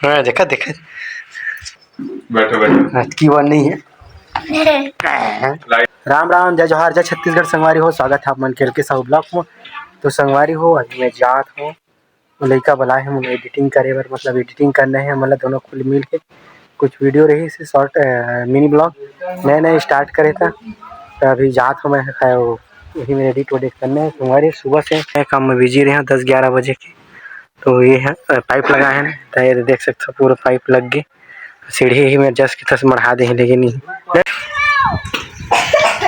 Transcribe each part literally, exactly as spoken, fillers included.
हाँ, देखा, देखा। बैठो, बैठो। हाँ, की बात नहीं है। लाइट। राम राम, जय जोहार, जय छत्तीसगढ़ संगवारी हो, स्वागत है आप मन के एल के साहू ब्लॉग में। तो संगवारी हो, अभी मैं जात हूँ, वो लइका बुलाए हैं मोला एडिटिंग करे बर, मतलब एडिटिंग करना है, मतलब दोनों कुल मिल के कुछ वीडियो रही से शॉर्ट, अ, मिनी ब्लॉग नए नए स्टार्ट करे था। तो अभी जात हूँ मैं, है वो, यही मेरे एडिट वेडिट करने हैं। संगवारी सुबह से मैं काम में बिजी रहे हैं दस ग्यारह बजे के। तो ये है, अ, पाइप लगा है ना, तो ये देख सकते हो पूरा पाइप लग गए। सीढ़ी ही में जस की तस मढ़ा दे हैं, लेकिन नहीं।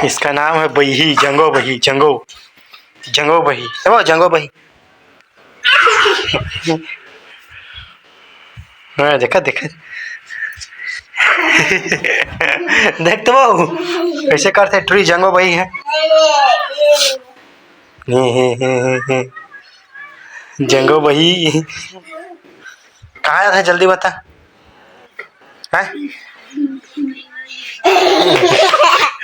इसका नाम है बही, जंगो बही, जंगो, जंगो बही, है वो जंगो बही। हाँ, देखा, देखा। देख तो वो कैसे करते ट्री जंगो बही है। हे, हे, हे, हे, हे। जंगो बही। कहाँ जाता है, जल्दी बता। हैं?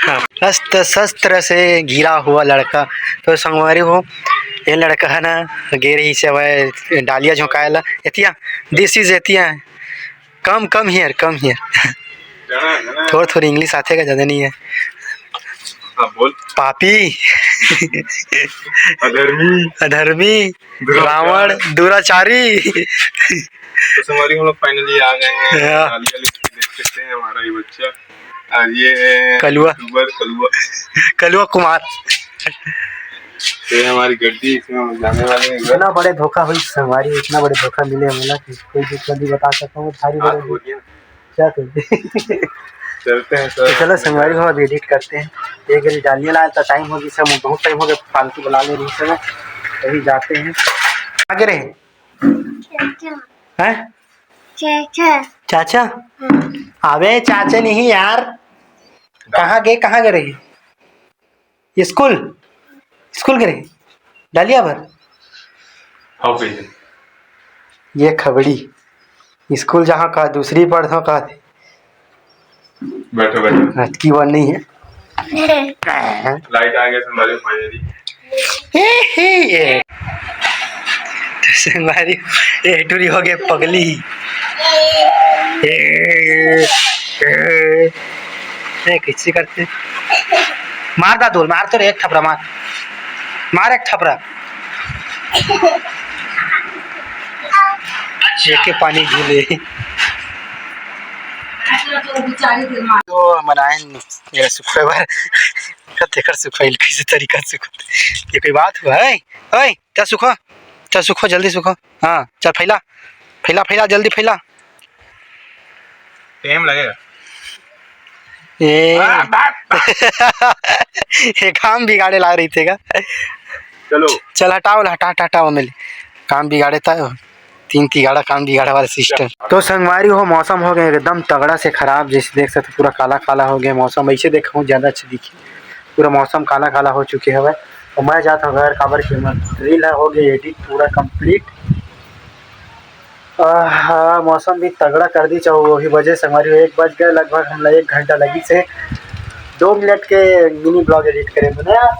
हाँ, अस्त्र शस्त्र से घिरा हुआ लड़का। तो संगवारी हो, ये लड़का है ना, गे रही से हमारे डालिया झोंकाए ला। एतिया, this is एतिया। Come, come here, come here। थोड़ा थोड़ी इंग्लिश आथे का, ज्यादा नहीं है। हाँ, बोल। पापी। अधर्मी। अधर्मी। दुराचार। रावण, दुराचारी। तो संगवारी, हम लोग finally आ गए हैं। हाँ। डालिया लेके देख सकते हैं हमारा ये बच्चा। और ये है कलुआ। YouTuber कलुआ। कलुआ कुमार। तो ये हमारी गड्डी, इसमें हम जाने वाले हैं घर। इतना बड़े धोखा हुई संगवारी, इतना बड़े धोखा मिले हमला कि कोई कुछ नहीं बता सकता हूँ, भारी हाँ, बड़े तो बोलिए ना। क्या करिए? चलते हैं सर। तो चलो संगवारी हो, अब एडिट करते हैं। एक घड़ी डालिए ला, तो टाइम हो गई, सब बहुत टाइम हो गया, फालतू बुला ले रही सब। अभी जाते हैं। आगे रहे। चाचा। हैं? चाचा। चाचा? हाँ। अबे चाचा नहीं यार, कहाँ गए, कहाँ गए रही? स्कूल, स्कूल गए रही, डालिया भर। हाँ भैया। ये खबड़ी, स्कूल जहाँ का दूसरी पढ़ था कहा थे। बैठो, बैठो। हाँ, की बात नहीं है। लाइट आ गया संगवारी, finally। हे, हे, ये। संगवारी, ये टूरी हो गए पगली। ए, ए, ए, कैसे करते? मार दादू, मार तो रे, एक थपरा मार। मार एक थपरा। एक के पानी घुले। तो हम आए न, ये सुखवाई बार। तेकर सुखवाई कैसे तरीका से सुखवाई? ये कोई बात हुआ है? ओए, चल सुखो, चल सुखो, जल्दी सुखो। हाँ, चल फैला, फैला, फैला, जल्दी फैला। टाइम लगेगा। ए। आ, बाप। ये काम बिगाड़े ला रही थे का? चलो। चल हटाओ, हटा, हटा, हटाओ, मिल। काम बिगाड़े था, तीन तिगाड़ा काम बिगाड़े वाला सिस्टम। तो संगवारी हो, मौसम हो गया एकदम तगड़ा से खराब, जैसे देख सकते पूरा काला काला हो गया मौसम। ऐसे देखो ज्यादा अच्छा दिखे, पूरा मौसम काला काला हो चुके हवे। तो मैं जाता हूँ घर, काबर के हमर रील हो गया एडिट पूरा कंप्लीट। आहा, मौसम भी तगड़ा कर दी चाहो, वही वजह से संगवारी हो एक बज गए लगभग, हमला एक घंटा लगी से दो मिनट के मिनी ब्लॉग एडिट करे में ना।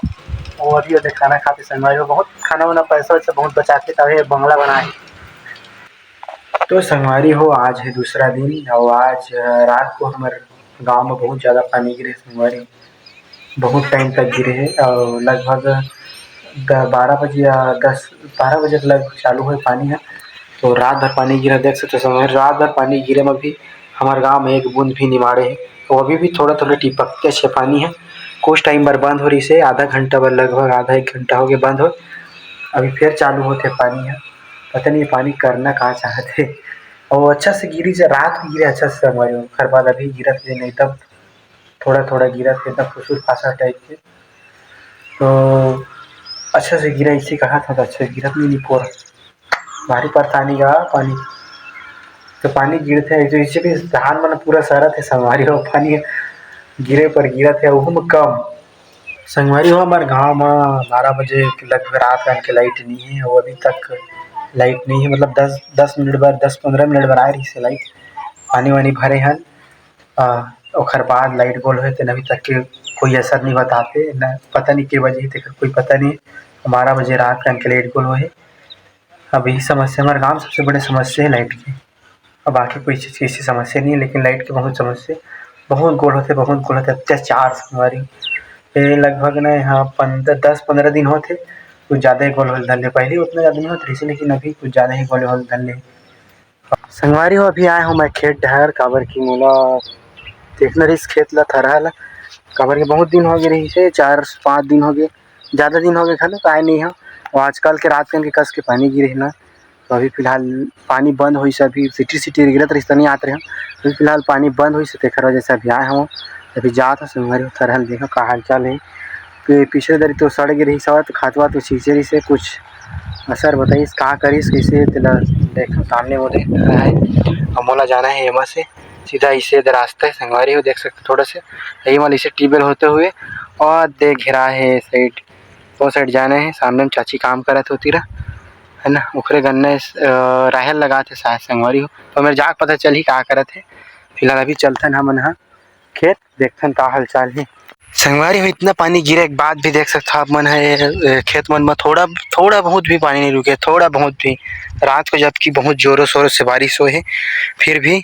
वो अभी ओदे खाना खाते संगवारी हो, बहुत खाना वाना पैसा वैसा बहुत बचाते तभी बंगला बनाए। तो संगवारी हो, आज है दूसरा दिन और आज, अ, रात को हमर गांव में बहुत ज्यादा पानी गिरे संगवारी, बहुत टाइम तक गिरे है और लगभग द-, बारह बजे या दस, बारह बजे तक लग चालू है पानी है। तो रात भर पानी गिरा, देख सकते हो संगवारी, रात भर पानी गिरे में भी हमारे गांव में एक बूंद भी निमाड़े है। तो अभी भी थोड़ा थोड़ा टिपकते से पानी है, कुछ टाइम बर बंद हो रही से, आधा घंटा बर, लगभग आधा एक घंटा हो गया बंद हो। अभी फिर चालू होते पानी है, पता नहीं पानी करना कहाँ चाहते। और अच्छा से गिरी से, रात में गिरे अच्छा से संगवारी हो, ओकर बाद अभी गिरत दिन एकदम थोड़ा थोड़ा गिरत हे, एकदम फुसुर फासर टाइप के। तो अच्छा से गिरा, इसे कहा था तो अच्छा से गिरत नहीं, नहीं पोर भारी परेशानी का पानी। तो पानी गिरत हे, तो इसे भी धान मन पूरा सरत हे संगवारी हो, पानी गिरे पर गिरत हे, ओहू में कम। संगवारी हो, हमारे गांव में बारह बजे के लगभग रात रात के लाइट नहीं है, वो अभी तक लाइट नहीं है, मतलब दस, दस मिनट बर, दस पंद्रह मिनट बर आए रही से लाइट, पानी वानी भरे हन। आ, ओखर बाद लाइट गोल होए, तेन अभी तक के कोई असर नहीं बताते, न पता नहीं के बजे, तेकर कोई पता नहीं। बारह बजे रात के लाइट गोल होए। अब यही समस्या हमारे गांव, सबसे बड़े समस्या है लाइट की। अब बाकी कोई चीज़ की ऐसी समस्या नहीं है, लेकिन लाइट की बहुत समस्या, बहुत गोल होथे, बहुत गोल होथे, अत्याचार संगवारी। ये लगभग ना यहाँ पंद्रह, दस पंद्रह दिन होथे, कुछ ज़्यादा ही गोल होल धर ले। पहले उतना ज़्यादा नहीं होत रहिस, लेकिन अभी कुछ ज़्यादा ही गोल होल धर ले। संगवारी हो, अभी आए हँव मैं खेत डहर, काबर कि मोला देखना रहिस खेत ला, थरहा ला, काबर कि बहुत दिन हो गए रहिस हे, चार पाँच दिन हो गए, ज़्यादा दिन हो गए घलो, आए नहीं हँव। अउ आजकल के रात कन के कस के पानी गिरे हे ना, तो अभी फिलहाल पानी बंद होइस, अभी सिटी सिटी गिरत रहिस त नहीं आत रहे हँव। अभी फिलहाल पानी बंद होइस, तेखर वजह से अभी आए हँव। अभी जात हँव संगवारी हो, थरहा ल देखा का हाल चाल हे। पि-, पिछले दरी तो सड़ गे रहिस हवय, तो खातवा तो छींचे रहिस हे, कुछ असर बताइस का करिस, कइसे तेला देखा सामने मोदे है। अब मोला जाना हे एमा से सीधा इसे दे रास्ता हे संगवारी हो, देख सकते थोड़ा से यही वाला इसे ट्यूबवेल होते हुए और दे घेरा हे साइड, वो साइड जाना हे। सामने में चाची काम करत होती रहा है ना, ओकरे गन्ने अ, राहेर लगात हे शायद संगवारी हो। तो मेरे जाके पता चलही का करत हे। फिलहाल अभी चलथन हमन ह खेत, देखथन का हालचाल हे। संगवारी हो, इतना पानी गिरे के बाद भी देख सकत हो आप मन ह, ए, खेत मन म थोड़ा, थोड़ा बहुत भी पानी नहीं रुके, थोड़ा बहुत भी। रात को जबकि बहुत जोरों शोरों से बारिश होए हे, फिर भी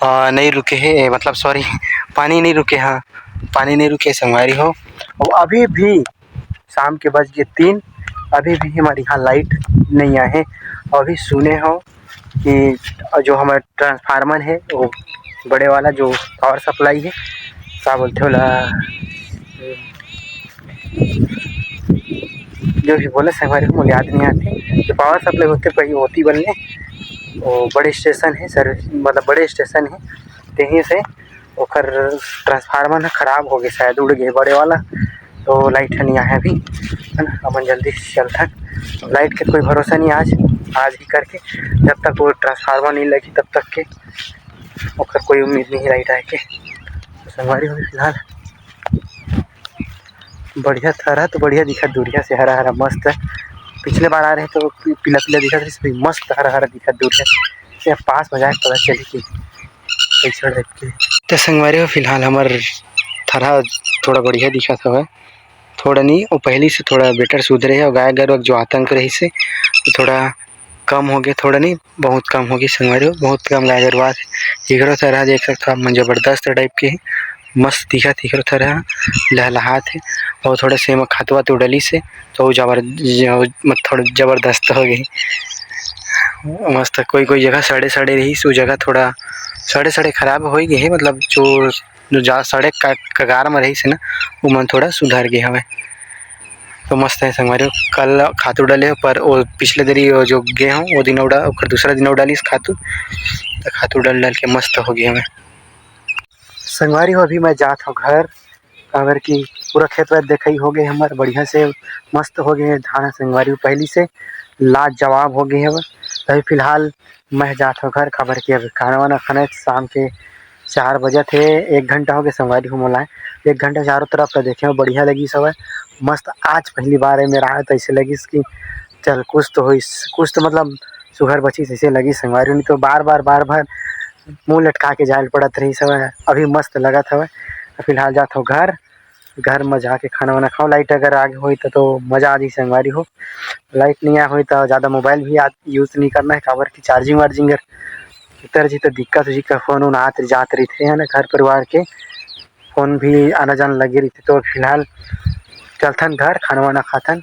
अ, नहीं रुके हे, मतलब सॉरी, पानी नहीं रुके, हाँ, पानी नहीं रुके संगवारी हो। अउ अभी भी शाम के बज गे तीन, अभी भी हमर यहाँ लाइट नहीं आए हे। अभी सुने हँव कि जो हमर ट्रांसफार्मर हे, वो बड़े वाला जो पावर सप्लाई हे, का बोलथे ओला, जो भी बोले संगवारी हो, मोला याद नहीं आते। जो पावर सप्लाई होथे, पहले ओती बन ले, वो बड़े स्टेशन हे, सर्विस, मतलब बड़े स्टेशन हे, तेही से ओकर ट्रांसफार्मर ह खराब हो गए, शायद उड़ गए बड़े वाला, तो लाइट ह नहीं आए अभी, है ना। अपन जल्दी से चलथन, लाइट के कोई भरोसा नहीं आज, आज ही करके, जब तक वो ट्रांसफार्मर नहीं लगी तब तक के ओकर कोई उम्मीद नहीं लाइट आए के। तो संगवारी हो, फिलहाल बढ़िया थरहा तो बढ़िया दिखत, दूरिया से हरा हरा मस्त। पिछले बार आ रहे तो पी-, पीला पीला दिखत रहिस, अभी मस्त हरा हरा दिखत दूरिया से। पास में जाके पता चली कि कैसा टाइप के। तो संगवारी हो, फिलहाल हमर थरहा थोड़ा बढ़िया दिखत हवय, थोड़ा नहीं, वो पहली से थोड़ा बेटर सुधरे हे। और गाय गरु के जो आतंक रहिस हे, वो थोड़ा कम हो गए, थोड़ा नहीं, बहुत कम हो गए संगवारी हो, बहुत कम गाय गरु आत हे। इकरो थरहा देख सकत हो आप मन, जबरदस्त टाइप के हे, मस्त दिखत हे इकरो थरहा, लहलहात हे। और थोड़ा से एमा खतवा तो डलिस हे, तो जबर-, ज-, मत-, थोड़ा जबरदस्त हो गए, मस्त। कोई कोई जगह सड़े सड़े रहिस, वो जगह थोड़ा सड़े सड़े खराब हो गए हे, मतलब जो, जो जा सड़े का कगार में रहिस हे ना, वो मन थोड़ा सुधर गए हवे। तो मस्त हे संगवारी हो, कल खातू डाले हो, पर वो पिछले दरी वो जो गे हो, वो दिन उड़ा, ओकर दूसरा दिन उड़ा लिस खातू, तो खातू डाल डाल के मस्त हो गए हवे। संगवारी हो, अभी मैं जात हूँ घर, काबर कि पूरा खेत वेत देखई हो गए हमर, बढ़िया से मस्त हो गए धान संगवारी हो, पहली से लाजवाब हो गए हवे। अभी फिलहाल मैं जात हूँ घर, काबर कि अभी खाना वाना खाना हे, शाम के चार बजत हे, एक घंटा हो गए संगवारी हो मोला, एक घंटा चारों तरफ का देखे हूँ, बढ़िया लगिस हवय, मस्त। आज पहली बार हे मेरा आए, तो ऐसे लगिस कि चल कुछ तो होइस, कुछ तो मतलब सुघर बचिस, ऐसे लगिस संगवारी हो। नहीं तो बार बार, बार बार मुंह लटका के जाए ल पड़त रहिस हवय। अभी मस्त लगत हवय। फिलहाल जात हूँ घर, घर में जाके खाना वाना खाओ। लाइट अगर आगे होई तो, तो मजा आ जाई संगवारी हो। लाइट नहीं आ होई तो ज़्यादा मोबाइल भी यूज़ नहीं करना है, काबर कि चार्जिंग वार्जिंग अगर उतर जी तो दिक्कत हो जी, का फोन उन आत जात रहिथे, है ना, घर परिवार के फोन भी आना जाना लगे रहिथे। तो फिलहाल चलथन घर, खाना वाना खाथन,